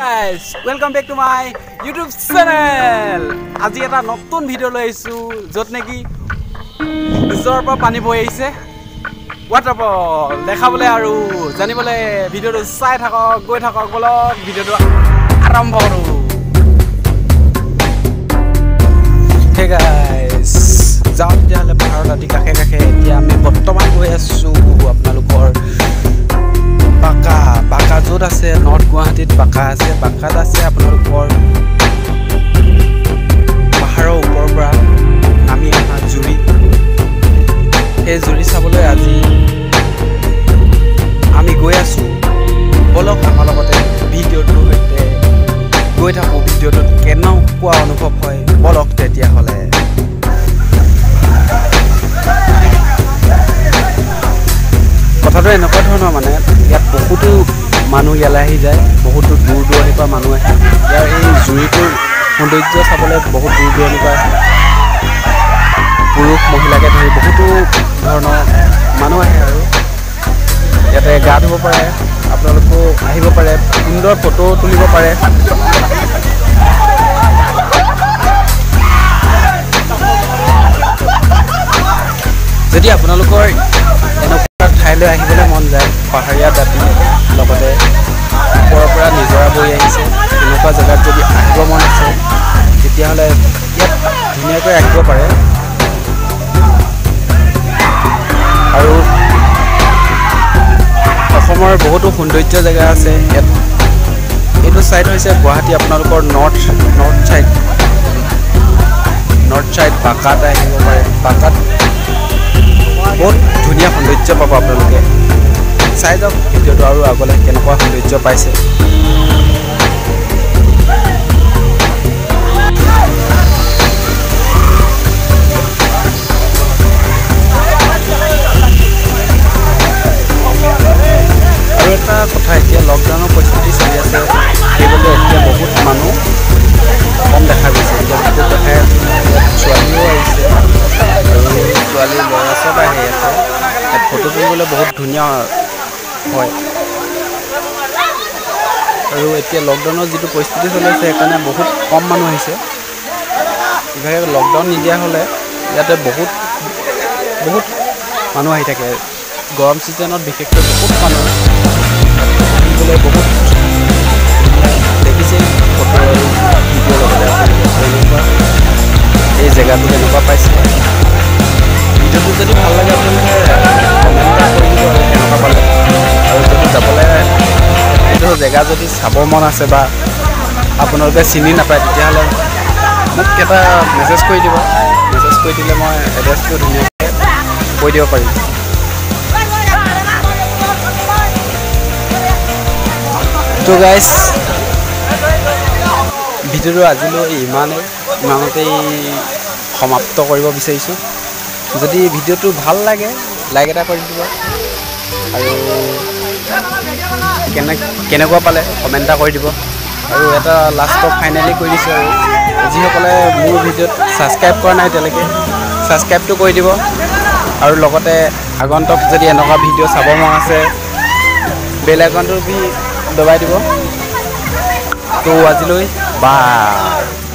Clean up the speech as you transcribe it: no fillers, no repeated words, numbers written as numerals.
Guys, welcome back to my YouTube channel. আজি এটা নতুন ভিডিঅ' লৈ আহিছোঁ য'ত নেকি নিজৰ পৰা পানী বৈ আহিছে ৱাটাৰফল দেখাবলৈ আৰু জানিবলৈ ভিডিঅ'টো চাই থাকক, গৈ থাকক। বলক ভিডিঅ'টো আৰম্ভ কৰোঁ। Hey guys, যাওঁ তেতিয়াহ'লে পাহাৰৰ দাঁতি কাষে কাষে। এতিয়া আমি বৰ্তমান গৈ আছোঁ আপোনালোকৰ বাকা। বাকা য'ত আছে নৰ্থ গুৱাহাটীত বাকা আছে। বাকাত আছে আপোনালোকৰ পাহাৰৰ ওপৰৰ পৰা নামি অহা জুৰি। সেই জুৰি চাবলৈ আজি আমি গৈ আছোঁ। বলক আমাৰ লগতে ভিডিঅ'টোৰ সৈতে গৈ থাকোঁ, ভিডিঅ'টোত কেনেকুৱা অনুভৱ হয় বলক তেতিয়াহ'লে। কথাটো এনেকুৱা ধৰণৰ, মানে ইয়াত বহুতো মানুহ ইয়ালৈ আহি যায়, বহুতো দূৰ দূৰণিৰ পৰা মানুহ আহে। ইয়াৰ এই জুৰিটোৰ সৌন্দৰ্য চাবলৈ বহুত দূৰ দূৰণিৰ পৰা আহে, পুৰুষ মহিলাকে ধৰি বহুতো ধৰণৰ মানুহ আহে আৰু ইয়াতে গা ধুব পাৰে, আপোনালোকো আহিব পাৰে, সুন্দৰ ফটো তুলিব পাৰে। যদি আপোনালোকৰ এনেকুৱা ঠাইলৈ আহিবলৈ মন যায়, পাহাৰীয়া দাঁতি লগতে ওপৰৰ পৰা নিজৰা বৈ আহিছে, এনেকুৱা জেগাত যদি আহিব মন আছে তেতিয়াহ'লে ইয়াত ধুনীয়াকৈ আহিব পাৰে। আৰু অসমৰ বহুতো সৌন্দৰ্য জেগা আছে ইয়াত। এইটো ছাইড হৈছে গুৱাহাটী আপোনালোকৰ নৰ্থ ছাইড। নৰ্থ ছাইড বাকাত আহিব পাৰে। বাকাত বহুত ধুনীয়া সৌন্দৰ্য পাব আপোনালোকে। চাই যাওক ভিডিঅ'টো আৰু আগলৈ কেনেকুৱা সৌন্দৰ্য পাইছে। আৰু এটা কথা, এতিয়া লকডাউনৰ পৰিস্থিতি চলি আছে, সেইবাবে এতিয়া বহুত মানুহ কম দেখা গৈছে। এতিয়া ভিডিঅ'ত দেখাই আছোঁ, ইয়াত ছোৱালীও আহিছে আৰু ছোৱালী ল'ৰা চব আহি আছে। ইয়াত ফটো তুলিবলৈ বহুত ধুনীয়া হয়। আৰু এতিয়া লকডাউনৰ যিটো পৰিস্থিতি চলি আছে সেইকাৰণে বহুত কম মানুহ আহিছে। ইভাগে লকডাউন নিদিয়া হ'লে ইয়াতে বহুত বহুত মানুহ আহি থাকে। গৰম ছিজনত বিশেষকৈ বহুত মানুহ আহিবলৈ বহুত দেখিছে ফটো আৰু ভিডিঅ'ৰ লগতে আপোনালোকে কেনেকুৱা এই জেগাটো কেনেকুৱা পাইছে। ভিডিঅ'টো যদি ভাল লাগে আপোনালোকে কমেণ্ট এটা কৰি দিব আৰু কেনেকুৱা পালে। আৰু যদি যাবলৈ এইটো জেগা যদি চাব মন আছে বা আপোনালোকে চিনি নাপায় তেতিয়াহ'লে মোক এটা মেছেজ কৰি দিব। মেছেজ কৰি দিলে মই এড্ৰেছটো ধুনীয়াকৈ কৈ দিব পাৰিম। তো গাইজ, ভিডিঅ'টো আজিলৈ ইমানতেই সমাপ্ত কৰিব বিচাৰিছোঁ। যদি ভিডিঅ'টো ভাল লাগে লাইক এটা কৰি দিব আৰু কেনেকুৱা পালে কমেণ্ট এটা কৰি দিব। আৰু এটা লাষ্টত ফাইনেলি কৰি দিছোঁ, আৰু যিসকলে মোৰ ভিডিঅ'ত ছাবস্ক্ৰাইব কৰা নাই এতিয়ালৈকে ছাবস্ক্ৰাইবটো কৰি দিব। আৰু লগতে আগন্তুক যদি এনেকুৱা ভিডিঅ' চাব মন আছে বেল আইকনটো বি দবাই দিব। তো আজিলৈ বাই।